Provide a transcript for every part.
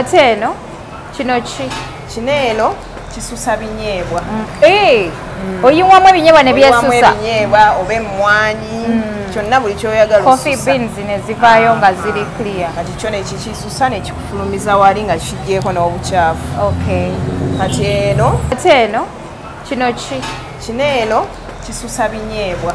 Ate eno kino ki? Kino eno kisusa binyeebwa. Oyiwamu ebinyeebwa ne Oyiwamu byesusa. Ebinyeebwa oba emmwanyi, kyonna buli kyoyagala Coffee osusa. beans ne zivaayo nga ziri clear. Kati kyo nekikisusa nekikufulumiza wali nga kigyeko n'obukyafu. Kati eno Ate eno kino ki? Kino eno kisusa binyeebwa.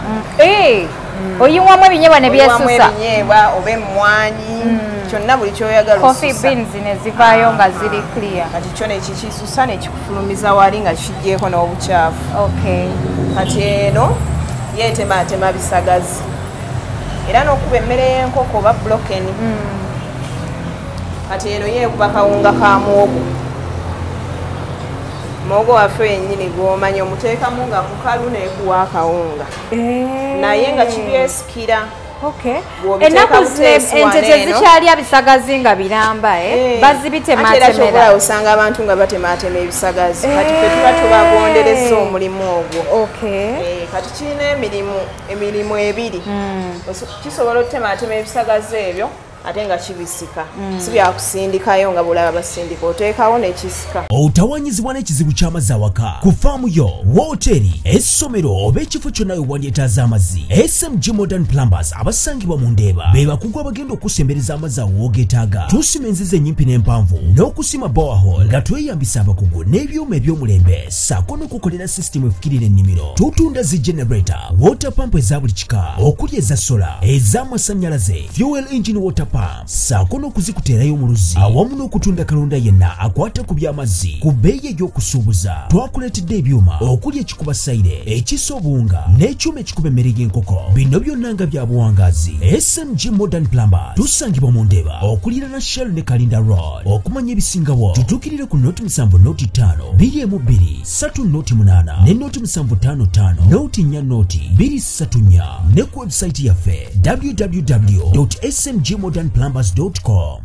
Oyiwamu ebinyeebwa ne Oyiwamu byesusa. Ebinyeebwa oba emmwanyi, kyonna buli kyoyagala Coffee osusa. beans ne zivaayo nga ziri clear. Kati kyo nekikisusa nekikufulumiza wali nga kigyeko n'obukyafu. Kati eno yeetemaatema bisagazi era n'okuba emmere y'enkoko oba broken. Kati eno yeekuba kawunga ka muwogo, muwogo waffe yennyini gw'omanyi, omuteekamu nga kukalu neekuwa akawunga, naye nga kibyesikira. Bw'obiteeka Ennaku zino buteesi ente wano eno. Tezikyalya bisagazi nga biramba, eh? Ate era Bazibitematemera. kyobula osanga abantu nga batemaatema ebisagazi, kati ffe tuba tubagondereza omulimu ogwo. Kati kirina emirimu ebiri. Kisobola okutemaatema ebisagazi ebyo ate nga kibisika, si byakusindikayo nga bulaba basindika, oteekawo nekisika. Otawanyizibwa n'ekizibu ky'amazzi awaka, ku faamu yo, wooteeri, essomero oba ekifo kyonna we wandyetaaza amazzi? SMG Modern Plumbers abasangibwa mu Ndeeba be bakugu abagenda okusembereza amazzi awo w'ogeetaaga. Tusima enzizi ennyimpi n'empanvu n'okusima borehole nga tweyambisa abakugu n'ebyuma eby'omulembe, ssaako n'okukolera sisitimu efukirira ennimiro. Tutunda zi generator, water pump eza buli kika, okuli eza solar, ez'amasannyalaze, fuel engine water pump, ssaako n'okuzikuteerayo mu luzzi, awamu n'okutunda kalonda yenna akwata ku by'amazzi ku bbeeyi ey'okusuubuza. Twakuleetedde ebyuma okuli ekikuba sayire, ekisa obuwunga n'ekyuma ekikuba emmere y'enkoko, bino byonna nga bya buwangaazi. SMG Modern Plumber tusangibwa mu Ndeeba okuliraana Shell ne Kalinda Road. Okumanya ebisingawo tutuukirire ku 070 05 21 30 8 ne 0755 040 234 ne ku website yaffe www smgmodernplumbers com.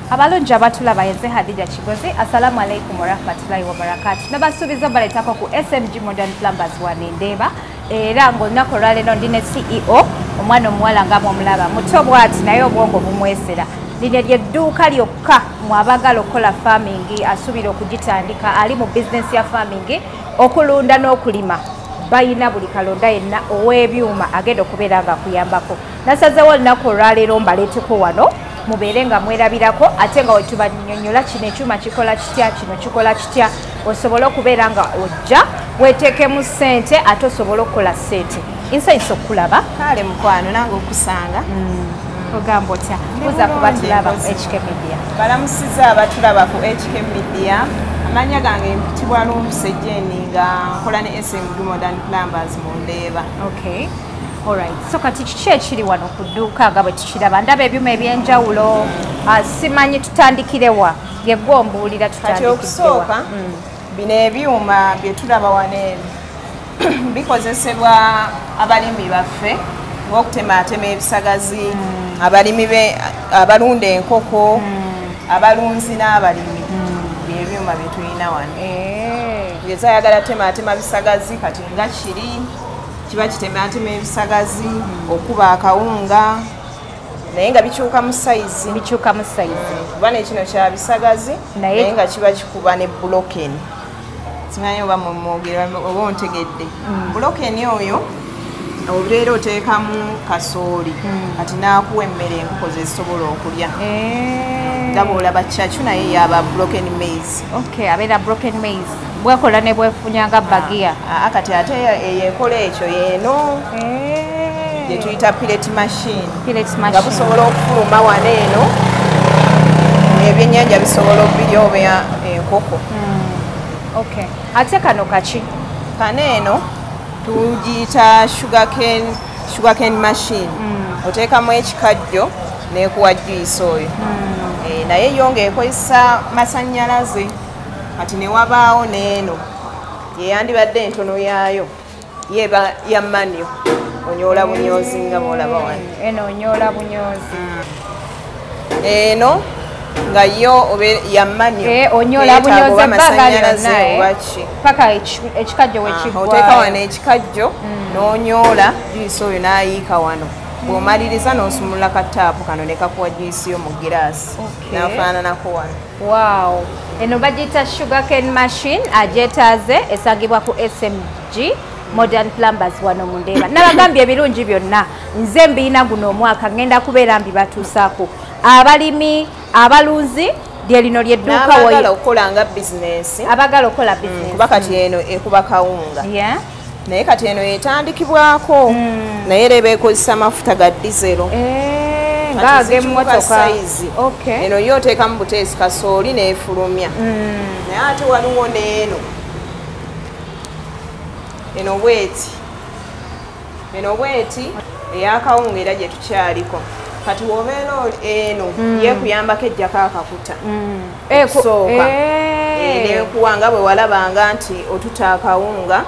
Abalungi abatulaba, yenze Hadija Kigozi. Assalamu alaikum warahmatullahi wabarakatu. Nabasuubiza baleetako ku SMG Modern Plumbers wano Ndeeba, era ng'olunaku olwaleero ndi ne CEO, omwana omuwala nga mwomulaba, muto bwati naye obwongo bumwesera. Lino lyedduuka lyokka mwabagala okukola farming, asuubira okugitandika, ali mu bizinesi ya farming, okulunda n'okulima. Bayina buli kalonda yenna ow'ebyuma agenda okubeera nga akuyambako. Nasazeewo olunaku olwaleero mbaleeteko wano mubeere nga mwerabirako, ate nga wetubanyonyola kino ekyuma kikola kitya, kino kikola kitya, osobole okubeera nga ojja weteekemu ssente ate osobole okukola ssente. Nsanyusa okulaba. Kale mukwano, nange okusanga. Ogamba otya? Buza kuba tulaba ku HK Media. Balamusiza abatulaba ku HK Media. Amanya gange mpitibwa Lumpuse Jeni, nga nkola ne SMG Modern Plumbers mu Ndeeba. Okay. Alright. So kati kiki ekiri wano ku dduuka nga bwe tukiraba? Ndaba ebyuma ebyenjawulo. Simanyi tutandikirewa, yegwe ombuulira. Kati Tutandikirewa? okusooka, bino ebyuma bye tulaba wano eno bikozesebwa abalimi baffe ng'okutemaatema ebisagazi, abalimi abalunda enkoko, abalunzi n'abalimi. Byebyuma bye tulina wano. Ngeza ayagala temaatema bisagazi, kati nga kiri kiba kitematema ebisagazi, okuba akawunga, naye nga bikyuka mu sayizi. Bikyuka mu sayizi. Kuba nekino kya bisagazi, naye nga kiba kikuba ne broken. Simanyi oba mumwogera oba ontegedde. Broken oyo obeera oteekamu kasooli, kati naakuwa emmere enkoko zezisobola okulya. Nga bwolaba kyacu, naye yaba broken maize. Okay, abeera broken maize, bwekola ne bwefunya nga bagia. Aa, kati ate eyo ekola ekyo yeeno gye tuyita pellet machine. Pellet Nga machine. busobola okufuluma wano eno, ebyennyanja bisobola okubirya oba enkoko. Okay. Ate kano kaki? Kano eno tugiyita sugarcane machine. Oteekamu ekikajjo nekuwa juice oyo. Naye yo ng'ekozesa masannyalaze. Kati ne wabaawo n'eno yeyandibadde entono yaayo, yeba ya manual, onyoola bunyozi nga bwolaba wano. Eno onyoola bunyozi. Eno nga yo obe ya manual. Onyoola Yeetaaga bunyozi oba ebbanga masannyalaze lyonna, eh? oba ki. Paka ekikajjo wekiggwayo. Oteeka wano ekikajjo n'onyoola, juice oyo n'ayiika wano. Bw'omaliriza n'osumulula ka taapu kano ne kakuwa juice yo mu giraasi. N'afaananako wano. Wow. Eno bagiyita sugarcane machine agyetaaze esangibwa ku SMG Modern Plumbers wano mu Ndeeba. Nabagambye ebirungi byonna nze mbiyina guno omwaka ngenda kubeera mbibatuusaako. Abalimi, abalunzi lye lino ly'edduuka N'abagala okukola nga bizinensi. Abagala okukola bizinensi. Kuba kati eno ekuba kawunga. Naye kati eno etandikibwako naye era eba ekozesa mafuta ga dizero. Ng'ag'emmotoka. Eno yo oteekamu buteesi kasooli n'efulumya. Naye ate waliwo n'eno. Eno bweti. Eno bweti ey'akawunga era gye tukyaliko. Kati wobeera eno yeekuyambako ejjako akakuta. Okusooka. Nekuwa nga bwe walabanga nti otuta akawunga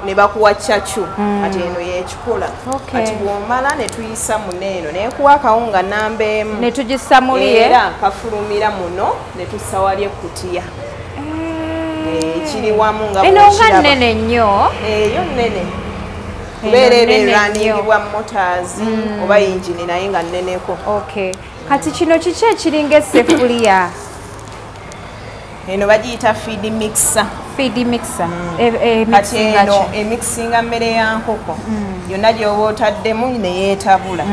ne bakuwa cacu. Kati eno yeekikola. Kati bw'omala ne tuyisa muno eno nekuwa akawunga namba emu. Ne tugissa muli era kafulumira muno ne tussa wali ekkutiya. Kiri wamu nga eno nga nnene nnyo. Eyo nnene. Kubeera ebeeraningibwa motors oba yingini naye nga nneneko. Kati kino kiki ekiringa essefuliya? Eno bagiyita feed mixer. Feed mixer. Kati eno emixinga mmere ya nkoko. Yonna gy'oba otaddemu ne yeetabula.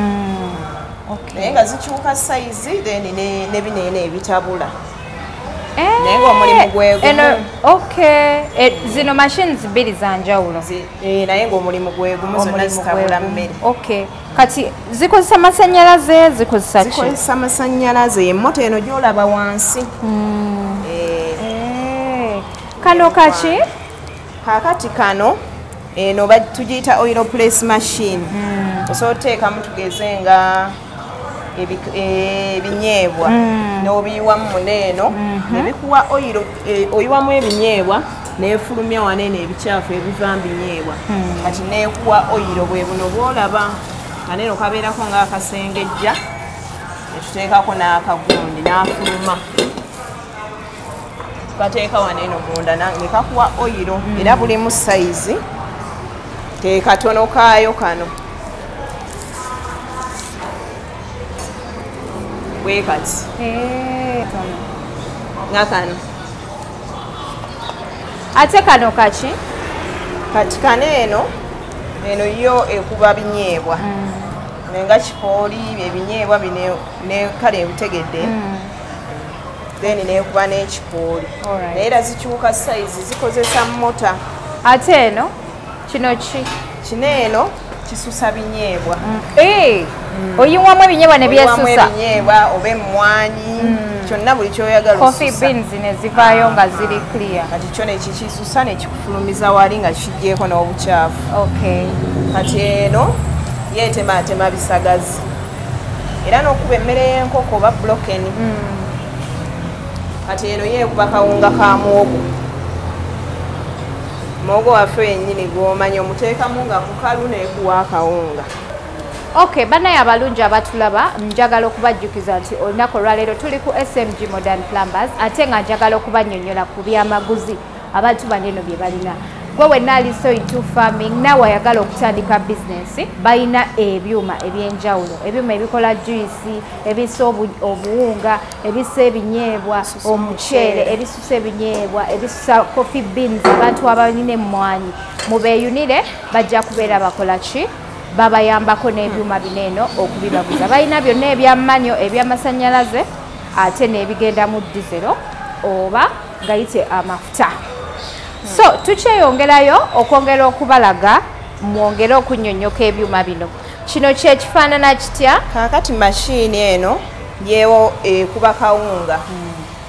Naye nga zikyuka sayizi then ne bino eno ebitabula. Naye ng'omulimu gwe gumu. Zino machines bbiri za njawulo. Naye ng'omulimu gwe gumu zonna zitabula mmere. Kati zikozesa masannyalaze, zikozesa ki? Zikozesa masannyalaze. Emmoto eno gy'olaba wansi. Kano kaki? Kaakati kano eno tugiyita oil press machine. Osobola oteekamu tugeze nga ebinyeebwa n'obiyiwamu muno eno ne bikuwa oil, oyiwamu ebinyeebwa n'efulumya wano eno ebikyafu ebiva mu binyeebwa. Kati n'ekuwa oil bwe buno bw'olaba. Kano eno kabeerako ng'akasengejja ne tuteekako n'akagundi n'afuluma. Tukateeka wano eno munda ne kakuwa oil era bulimu sayizi ke katono kaayo kano. Bwe kati. Nga kano. Ate kano kaki? Kati kano eno, eno yo ekuba binyeebwa. Nga kipooli ebinyeebwa bino ne kale ebitegedde. Then n'ekuba n'ekipooli. Naye era zikyuka sayizi zikozesa mota. Ate eno kino ki? Kino eno kisusa binyeebwa. Oyiwamu ebinyeebwa ne byesusa. Oyiwamu ebinyeebwa oba emmwanyi kyonna buli ky'oyagala osusa. Coffee beans ne zivaayo nga ziri clear. Kati kyo ne kikisusa ne kikufulumiza wali nga kiggyeeko n'obukyafu. Kati eno yeetemaatema bisagazi. Era n'okuba emmere y'enkoko oba bloken. Kati eno yeekuba kawunga ka muwogo. Muwogo waffe yennyini gw'omanyi omuteekamu nga kukalu n'ekuwa akawunga. Bannaye abalungi abatulaba, njagala okubajjukiza nti olunaku olwaleero tuli ku SMG Modern Plumbers ate nga njagala okubannyonnyola ku byamaguzi abantu bano eno bye balina. Gwe wenna ali so into farming naawe ayagala okutandika bizinensi, balina ebyuma ebyenjawulo, ebyuma ebikola juice, ebisa obuwunga, ebisa ebinyeebwa, omuceere, ebisusa ebinyeebwa, ebisusa coffee beans, abantu abalina emmwanyi mubeeyunire bajja kubeera bakola ki? Babayambako n'ebyuma bino eno okubibaguza. Balina byonna ebyammanyo, ebyamasannyalaze ate n'ebigenda mu dizero oba gayite amafuta. So tukyeyongerayo okwongera okubalaga mwongere okunnyonnyoka ebyuma bino. Kino kyekifaanana kitya? Kaakati mashini eno yeewo ekuba kawunga.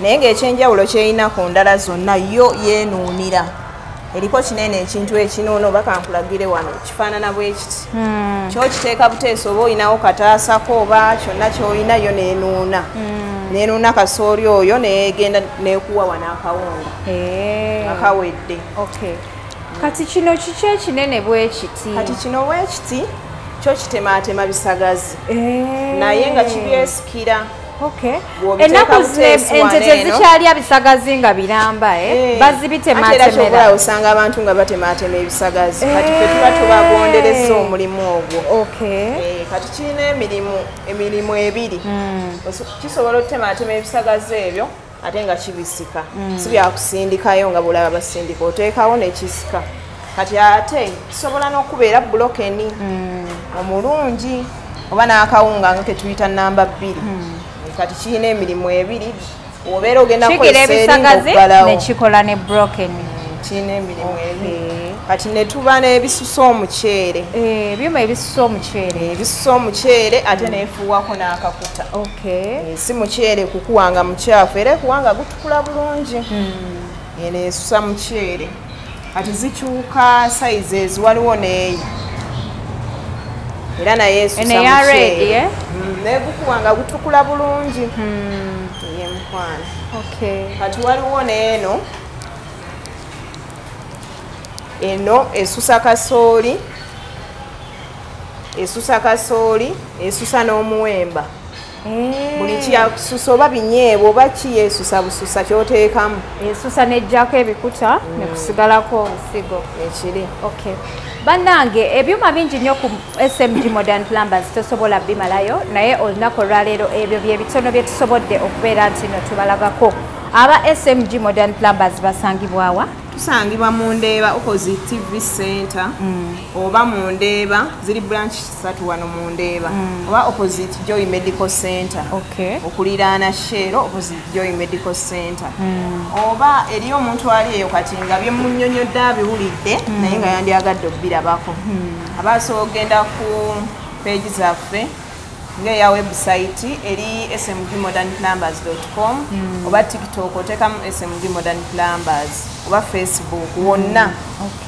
Naye ng'ekyenjawulo kyerina ku ndala zonna yo yeenuunira. Eriko kinene ekintu ekinuuna oba kankulagire wano kifaanana bwe kiti. Ky'okiteeka buteesi oba olinawo kataasako oba kyonna ky'olina yo n'enuuna. N'enuuna kasooli oyo n'egenda n'ekuwa wano akawunga. Akawedde. Kati kino kiki ekinene bwe kiti? Kati kino bwe kiti kyo kitemaatema bisagazi. Naye nga kibyesikira. Okay. Ennaku zino ente tezikyalya bisagazi nga biramba, bazibitematemera. Osanga abantu nga batematema ebisagazi. Kati ffe tuba tubagondereza omulimu ogwo. Okay. Kati kirina emirimu ebiri. Kisobola okutematema ebisagazi ebyo ate nga kibisika. Si byakusindikayo nga bw'olaba basindika, oteekawo nekisika. Kati ate kisobola n'okubeera bulokeni omulungi oba n'akawunga nga ketuyita namba 2. Kati kirina emirimu ebiri, obeera ogenda kukozesa ebisagazi nekikola ne broken. Kirina emirimu ebiri. Kati ne tuba n'ebisusa omuceere. Ebyuma ebisusa omuceere. Ebisusa omuceere ate neefuuwako n'akakuta. Okay. Si muceere kukuwanga mukyafu, era ekuwanga gutukula bulungi. Eno esusa muceere. Kati zikyuka sizes, waliwo n'eyo. Era naye esusa muceere. Negukuwanga gutukula bulungi. Ye mukwano. Okay. Kati waliwo n'eno. Eno esusa kasooli, esusa n'omuwemba. Buli kyakususa oba binyeebwa oba ki esusa bususa ky'oteekamu. Esusa n'eggyako ebikuta ne kusigalako obusigo. Ekiri. Okay. Bannange ebyuma bingi nnyo ku SMG Modern Plumbers tosobola bimalayo, naye olunaku olwaleero ebyo bye bitono bye tusobodde okubeera nti no tubalagako. Aba SMG Modern Plumbers basangibwa wa? Tusangibwa mu Ndeeba opposite TV Center, oba mu Ndeeba ziri branch 3 wano mu Ndeeba, oba opposite Joy Medical Center. Okay. Okuliraana Shell opposite Joy Medical Center. Oba eriyo omuntu ali eyo kati nga bye munnyonnyodde abiwulidde, naye nga yandyagadde obbirabako. Aba asobola okugenda ku page zaffe ng'eya website eri smgmodernplumbers.com, oba TikTok oteekamu SMG Modern Plumbers, oba Facebook wonna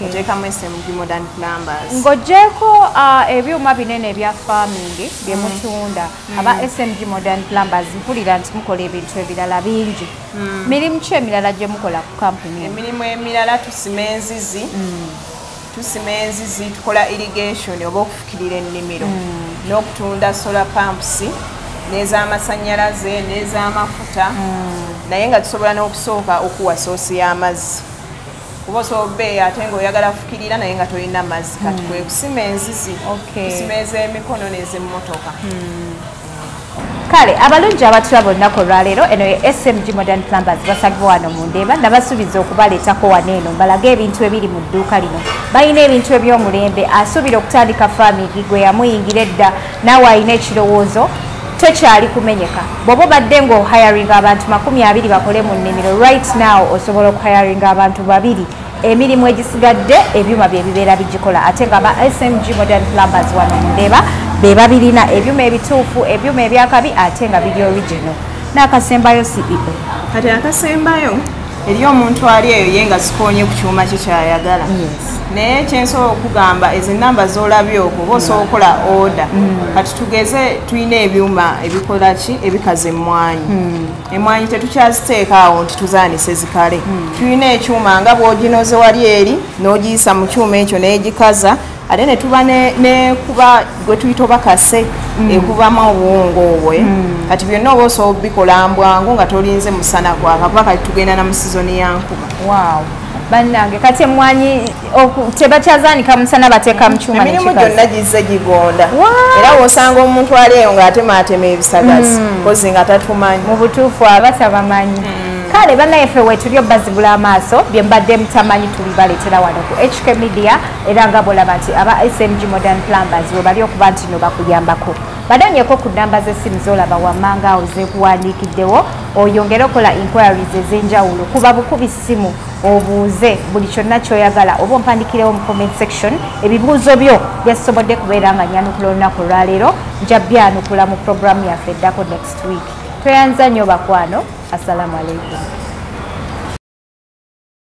oteekamu SMG Modern Plumbers. Ng'oggyeeko ebyuma binene ebya farming bye mutunda, aba SMG Modern Plumbers mpulira nti mukola ebintu ebirala bingi. Mirimu ki emirala gye mukola ku kampuni? Emirimu emirala tusima enzizi. Tusima enzizi, tukola irrigation oba okufukirira ennimiro, n'okutunda solar pumps n'ez'amasannyalaze n'ez'amafuta, naye nga tusobola n'okusooka okuwa soosi y'amazzi. Kuba osobola obbeeyo ate ng'oyagala fukirira naye nga tolina mazzi. Kati kwe kusima enzizi, kusima ez'emikono n'ez'emmotoka. Kale abalungi abatulaba olunaku olwaleero, eno ye SMG Modern Plumbers basangibwa wano mu Ndeeba. Nabasuubiza okubaleetako wano eno mbalage ebintu ebiri mu dduuka lino. Balina ebintu eby'omulembe, asuubira okutandika farming gwe yamuyingira edda, naawe alina ekirowoozo tokyali kumenyeka. Bw'oba obadde ng'ohayaringa abantu 20 bakole mu nnimiro, right now osobola okuhayaringa abantu 2. Emirimu egisigadde ebyuma bye bibeera bigikola, ate nga ba SMG Modern Plumbers wano mu Ndeeba be babirina ebyuma ebituufu, ebyuma ebyakabi ate nga biri original. N'akasembayo CEO. Kati akasembayo eri omuntu ali eyo ye nga sikoonye ku kyuma kye kyayagala. Naye kyensobola okugamba ezo ennamba z'olabye okwo oba osobola okukola order. Kati tugeze tulina ebyuma ebikola ki ebikaza emmwanyi. Emmwanyi tetukyaziteeka awo nti tuzaanise zikale. Tulina ekyuma nga bw'oginoze wali eri n'ogiyisa mu kyuma ekyo n'egikaza, ate ne tuba nekuba gwe tuyita oba kase ekubamu obuwunga obwo. Kati byonna oba osobola obikola mbwangu nga tolinze musana gwaka, kuba kati tugenda na mu sizoni ya nkuba. Wow. Bannange kati emmwanyi tebakyazaanika musana, bateeka mu kyuma Emirimu gyonna gizze gigonda. Era w'osanga omuntu ali eyo ng'atemaatema ebisagazi kozi nga tatumanyi. Mu butuufu aba tabamanyi. Kale bannaffe wetuli obbazibula amaaso, bye mbadde mutamanyi tulibaleetera wano ku HK Media, era nga bw'olaba nti aba SMG Modern Plumbers we bali okuba nti no bakuyambako. Badonyeko ku nnamba z'essimu z'olaba wammanga awo zeekuwandiikiddewo, oyongere okola inquiries ez'enjawulo, kuba bukubi ssimu obuuze buli kyonna ky'oyagala, oba ompandikirewo mu comment section ebibuuzo byo byasobodde kubeera nga nyanukula olunaku olwaleero, nja byanukula mu programu yaffe eddako next week. Tweyanza nnyo bakwano. Assalamu alaikum.